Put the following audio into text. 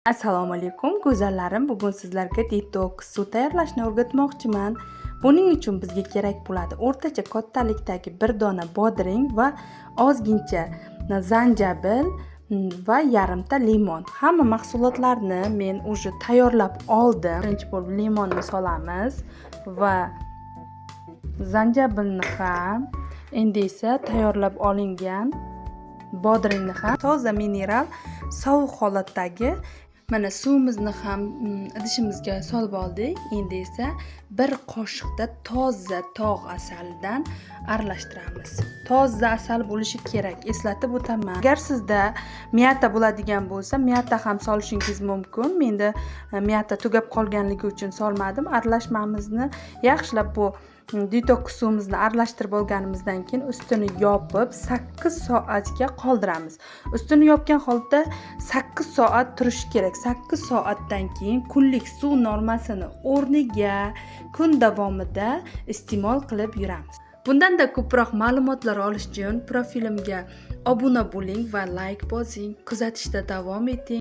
Assalomu alaykum, go'zallarim. Bugun sizlarga detoks suv tayyorlashni o'rgatmoqchiman. Buning uchun bizga kerak bo'ladi o'rtacha kattalikdagi bir dona bodring va ozgincha zanjabil va yarimta limon. Hamma mahsulotlarni men уже tayyorlab oldim. Birinchi bo'lib limonni solamiz va zanjabilni ham, endi esa tayyorlab olingan bodringni ham. Toza mineral sovuq holatdagi mana suvimizni ham idishimizga solib oldik. Endi esa bir qoshiqda toza tog' asalidan aralashtiramiz. Toza asal bo'lishi kerak, eslatib o'taman. Agar sizda мята bo'ladigan bo'lsa, мята ham solishingiz mumkin. Menda мята tugab qolganligi uchun solmadim. Aralashmamizni yaxshilab, bu detoks suvimizni aralashtirib olganimizdan keyin ustini yopib 8 soatga qoldiramiz. Ustini yopgan holda 8 soat turishi kerak. 8 soatdan keyin kunlik suv normasini o'rniga kun davomida iste'mol qilib yuramiz. Bundanda ko'proq ma'lumotlar olish uchun profilimga obuna bo'ling va layk bosing, kuzatishda davom eting.